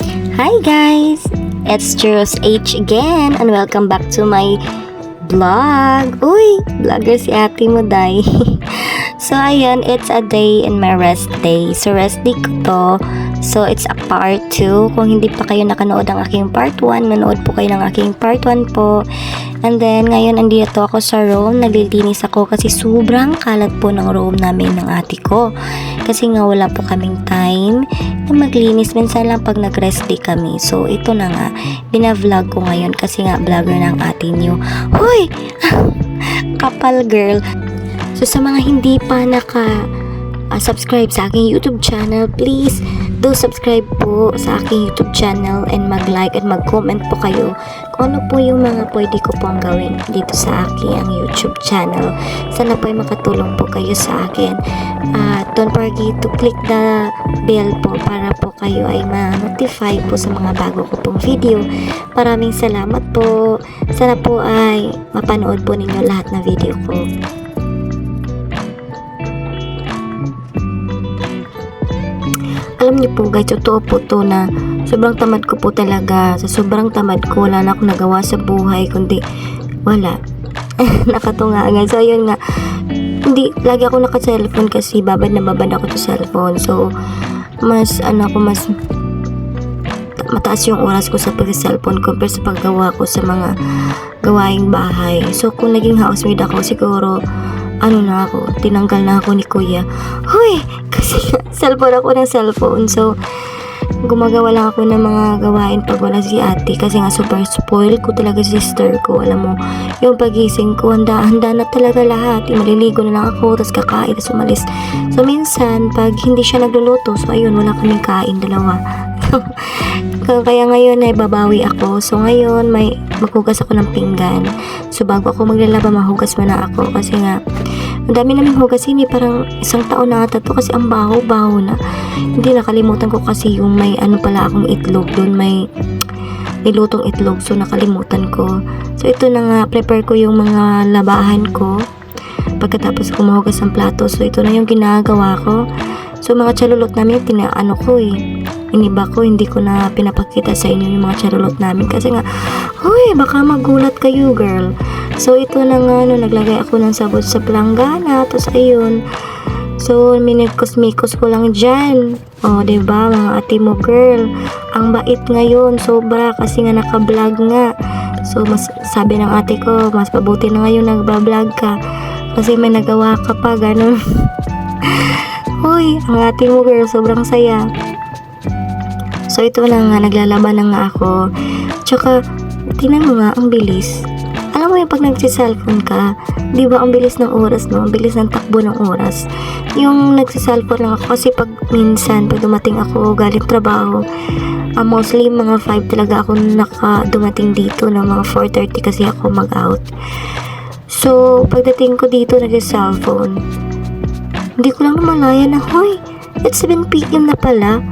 Hi guys! It's Churros H again and welcome back to my vlog. Uy! Vlogger si ate mo, day. So ayan, it's a day in my rest day. So rest day ko to. So it's a part 2. Kung hindi pa kayo nakanood ng aking part 1, manood po kayo ng aking part 1 po. And then, ngayon, andito ako sa room. Naglilinis ako kasi sobrang kalat po ng room namin ng ate ko. Kasi nga wala po kaming time na maglinis. Minsan lang pag nag-rest day kami. So, ito na nga. Bina-vlog ko ngayon kasi nga vlogger ng ate niyo. Huy! Kapal, girl. So, sa mga hindi pa naka subscribe sa aking YouTube channel, please do subscribe po sa aking YouTube channel and mag-like at mag-comment po kayo kung ano po yung mga pwede ko pong gawin dito sa aking YouTube channel. Sana po ay makatulong po kayo sa akin. Don't forget to click the bell po para po kayo ay ma-notify po sa mga bago ko pong video. Maraming salamat po. Sana po ay mapanood po ninyo lahat ng video ko. Alam niyo po guys, totoo po to na sobrang tamad ko po talaga. Sa sobrang tamad ko, wala na akong nagawa sa buhay, kundi wala. Nakatunga nga. So, ayun nga. Hindi, lagi ako naka-cellphone kasi babad na babad ako sa cellphone. So, mas, ano ako, mas mataas yung oras ko sa pag-cellphone compare sa paggawa ko sa mga gawaing bahay. So, kung naging housemaid ako, siguro, ano na ako, tinanggal na ako ni kuya. Huy! Kasi cellphone ako ng cellphone. So, gumagawa lang ako ng mga gawain pag wala si ate kasi nga super spoil ko talaga si sister ko. Alam mo, yung pagising ko, handa, handa na talaga lahat. Yung maliligo na lang ako, tapos kakain, tapos umalis. So, minsan, pag hindi siya nagluluto, so ayun, wala kaming kain, dalawa. Kaya ngayon ay babawi ako. So ngayon may maghugas ako ng pinggan. So bago ako maglalaba, mahugas muna ako kasi nga ang dami naming hugasin eh. Parang isang taon na ata to kasi ang baho-baho na. Hindi, nakalimutan ko kasi yung may ano pala akong itlog doon, may nilutong itlog. So nakalimutan ko. So ito na nga, prepare ko yung mga labahan ko pagkatapos ko mahugas ng plato. So ito na yung ginagawa ko. So mga chalulot namin, tinaano ko eh. Iniba ko, hindi ko na pinapakita sa inyo yung mga charulot namin kasi nga, huy, baka magulat kayo, girl. So, ito na nga, no, naglagay ako ng sabon sa planggana, tapos ayun. So, minikos-mikos ko lang dyan. O, diba, mga ate mo, girl. Ang bait ngayon, sobra, kasi nga naka-vlog nga. So, mas, sabi ng ate ko, mas pabuti na ngayon nagba-vlog ka. Kasi may nagawa ka pa, ganun. Huy, ang ate mo, girl, sobrang saya. So, ito na nga, naglalaban na nga ako. Tsaka, tingnan mo nga, ang bilis. Alam mo yung pag nagsi-cellphone ka, di ba ang bilis ng oras, no? Ang bilis ng takbo ng oras. Yung nagsi-cellphone lang ako kasi pag minsan, pag dumating ako galing trabaho, mostly mga 5 talaga ako naka dumating dito, no? Mga 4:30 kasi ako mag-out. So, pagdating ko dito, nagsi-cellphone. Hindi ko lang namalayan na, hoy, it's 7 p.m. na pala.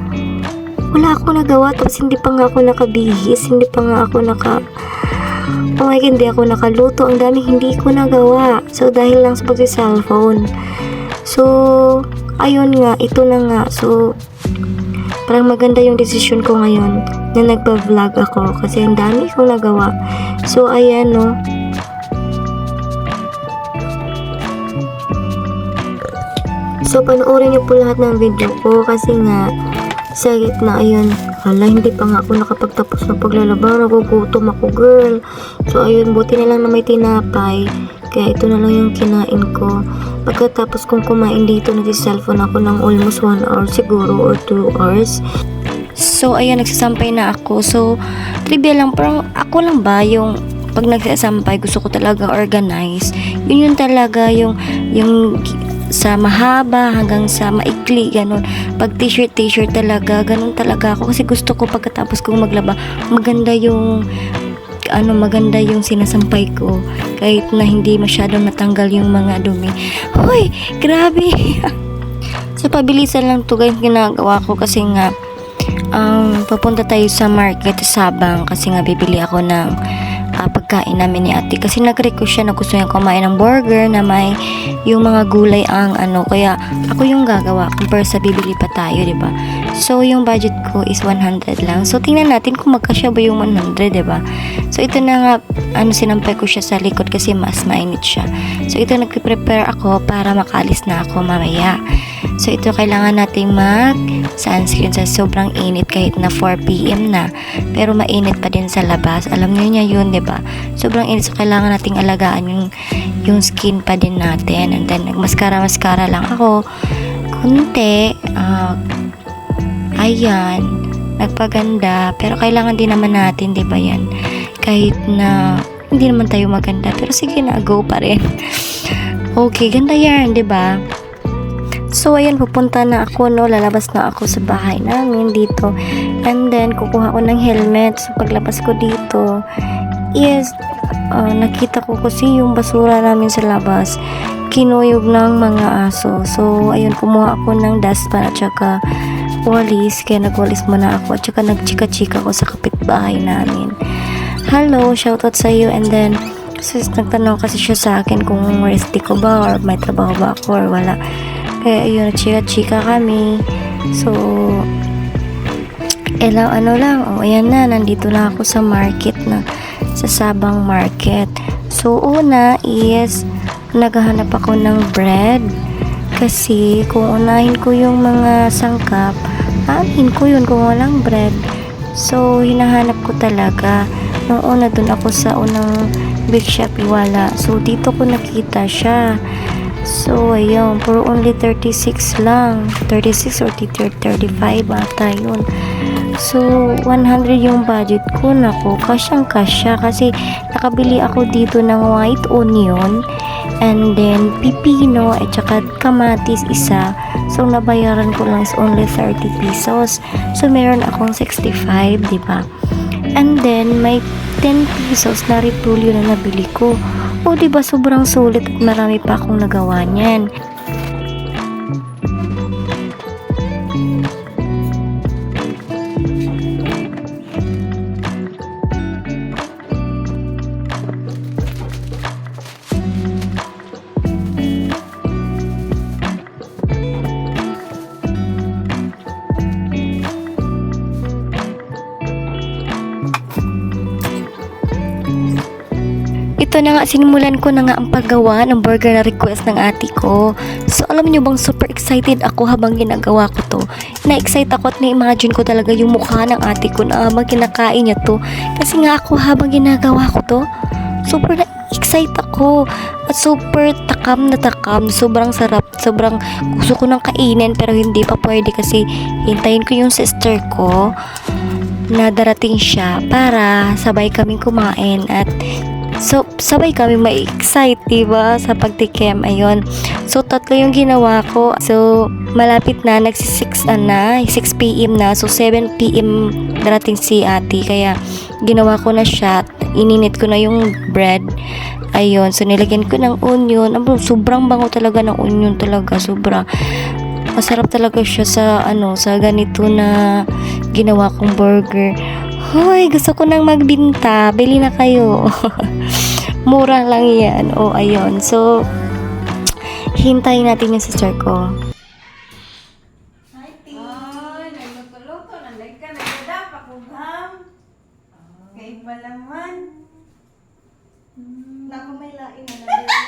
Wala akong nagawa, tapos hindi pa nga ako nakabihis, hindi pa nga ako naka, oh my God, hindi ako nakaluto, ang dami hindi ko nagawa. So, dahil lang sa pagsi-cellphone. So, ayun nga, ito na nga. So, parang maganda yung decision ko ngayon na nagpa-vlog ako kasi ang dami kong nagawa. So, ayan, no. So, panoorin niyo po lahat ng video ko kasi nga, sa gitna, ayun, hala, hindi pa nga ako nakapagtapos ng paglalaba, nagugutom ako, girl. So, ayun, buti na lang na may tinapay, kaya ito na lang yung kinain ko. Pagkatapos kong kumain dito, nag-cellphone ako ng almost 1 hour siguro or 2 hours. So, ayun, nagsasampay na ako. So, trivia lang, parang ako lang ba yung pag nagsasampay, gusto ko talaga organize. Yun yung talaga yung sa mahaba hanggang sa maikli, ganun. Pag t-shirt, t-shirt talaga, ganun talaga ako. Kasi gusto ko pagkatapos kong maglaba, maganda yung ano, maganda yung sinasampay ko. Kahit na hindi masyadong natanggal yung mga dumi. Hoy, grabe! So, pabilisan lang to guys ginagawa ko kasi nga papunta tayo sa market sa Sabang kasi nga bibili ako ng pagkain namin ni ate. Kasi nag-request siya na gusto niya kumain ng burger na may yung mga gulay ang ano. Kaya ako yung gagawa compare sa bibili pa tayo, di ba? So, yung budget ko is 100 lang. So, tingnan natin kung magkasya ba yung 100, di ba? So, ito na nga, ano, sinampay ko siya sa likod kasi mas mainit siya. So, ito, nagpe-prepare ako para makaalis na ako mamaya. So, ito, kailangan nating mag sunscreen sa sobrang init kahit na 4 p.m. na. Pero mainit pa din sa labas. Alam niyo niya yun, di ba? Sobrang init. So, kailangan nating alagaan yung skin pa din natin. And then, nagmaskara-maskara lang ako. Kunti. Ah, ayan. Nagpaganda. Pero kailangan din naman natin, di ba yan? Kahit na hindi naman tayo maganda. Pero sige na, go pa rin. Okay, ganda yan, di ba? So, ayan, pupunta na ako, no? Lalabas na ako sa bahay namin dito. And then, kukuha ko ng helmet. So, paglabas ko dito, is, nakita ko kasi yung basura namin sa labas, kinuyog ng mga aso. So, ayun, kumuha ako ng dustpan at saka walis. Kaya nagwalis muna ako at saka nagchika-chika ko sa kapitbahay namin. Hello, shoutout sa iyo. And then, sis, nagtanong kasi siya sa akin kung rest day ko ba or may trabaho ba ako or wala. Kaya ayun, chika-chika kami. So, ela, ano lang, oh, ayan na, nandito na ako sa market na, sa Sabang Market. So, una is, naghahanap ako ng bread. Kasi, kung unahin ko yung mga sangkap, aanhin ko yun kung walang bread. So, hinahanap ko talaga. Nung una, dun ako sa unang big shop, wala. So, dito ko nakita siya. So, ayun, puro only 36 lang. 36 or 35 ata yun. So, 100 yung budget ko. Nako, kasyang kasya. Kasi, nakabili ako dito ng white onion and then pipino at saka kamatis isa. So, nabayaran ko lang is only 30 pesos. So, meron akong 65, di ba? And then, may 10 pesos na repolyo na nabili ko. O, di ba sobrang sulit at marami pa akong nagawa niyan. Ito na nga, sinimulan ko na nga ang paggawa ng burger na request ng ate ko. So, alam niyo bang super excited ako habang ginagawa ko to. Na-excite ako at na-imagine ko talaga yung mukha ng ate ko na habang kinakain niya to. Kasi nga ako habang ginagawa ko to, super na-excite ako. At super takam na takam. Sobrang sarap. Sobrang gusto ko nang kainin pero hindi pa pwede kasi hintayin ko yung sister ko na darating siya para sabay kaming kumain at so, sabay kami ma-excite, diba? Sa pagtikim, ayun. So, tatlo yung ginawa ko. So, malapit na, nagsi 6 na, 6 p.m. na. So, 7 p.m. darating si ate. Kaya, ginawa ko na siya. Ininit ko na yung bread. Ayun. So, nilagyan ko ng onion. Sobrang bango talaga ng onion talaga. Sobra. Masarap talaga siya sa, ano, sa ganito na ginawa kong burger. Hoy, gusto ko nang magbinta. Bili na kayo. Mura lang yan. O, ayun. So, hintayin natin yung sister ko. Ay, nagluto-luto. Nanday ka, nagdada, pakugham. Kay palaman. Naku, may lain na na.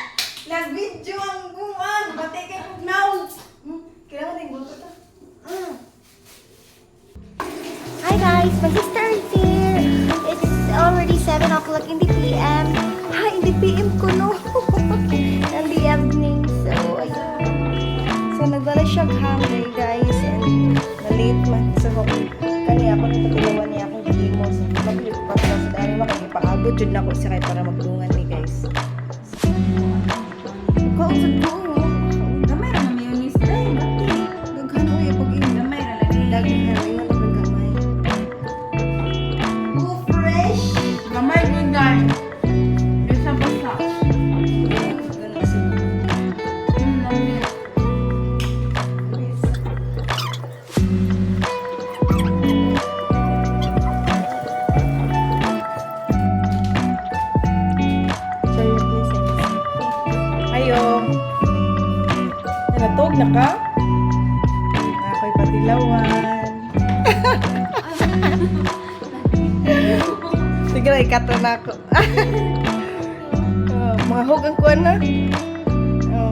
Nag-video ang buwan. Bati kay pugnaw. Kailangan din gusto to. Hi guys, my sister is here. It's already 7 o'clock in the PM. Hi, in the PM ko no. In the evening. So, ayun. So, nagdala siya ham day, guys, and na-late man. So, kani ako nang patilawan niya akong gihimo. So, mapili ko pa sa dahil makagipaabot jud na ko siya kay para magdungan ni guys. Kaon sad ko. Oh. Gamay ra na mayonnaise day. Bati. Daghan oy pag imo. Gamay ra lagi. Daghan ingon na gamay. Oh, fresh. Gamay good guys. Bisa basa. Ganun siya. Lami. Sige lang, ikato na ako. Oh, mga hugang kuan na. Oh.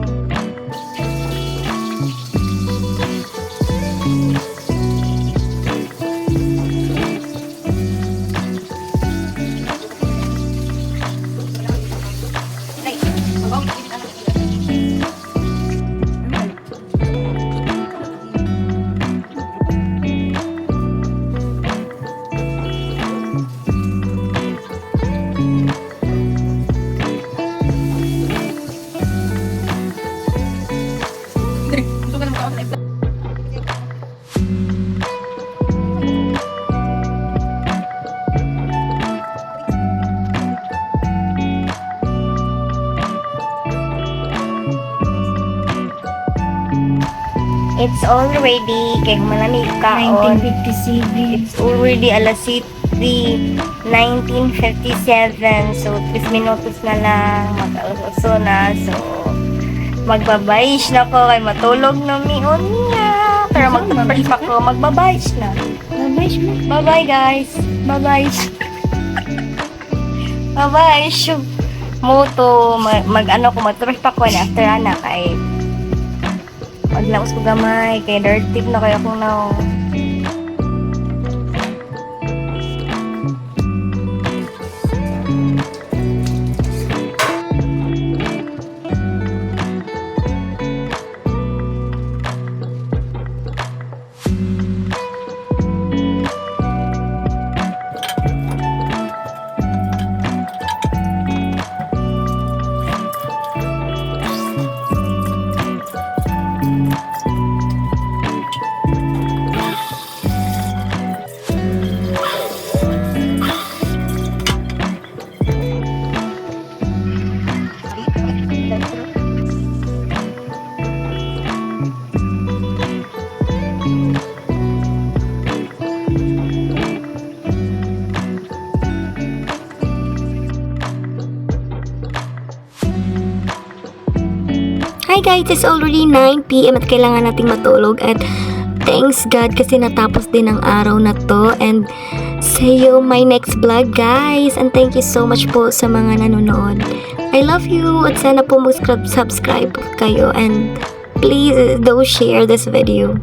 It's already, kay humanami kaon. 1957. It's already alas 7, 19:57. So, 3 minutos na lang. Mag-alas na. So, magbabaysh na ko. Kay matulog na mi unya. Pero mag-toothbrush pa ko. Magbabaysh na. Bye-bye mo. Bye-bye, guys. Bye-bye. Bye-bye. Moto, mag-ano ko, mag-toothbrush pa ko. And after ana, kay maglaos ko gamay. Kay dirty na kayo akong naong. Hi guys, it's already 9 p.m. at kailangan nating matulog at thanks God kasi natapos din ang araw na to and see you my next vlog, guys, and thank you so much po sa mga nanonood. I love you at sana po mag-subscribe kayo and please do share this video.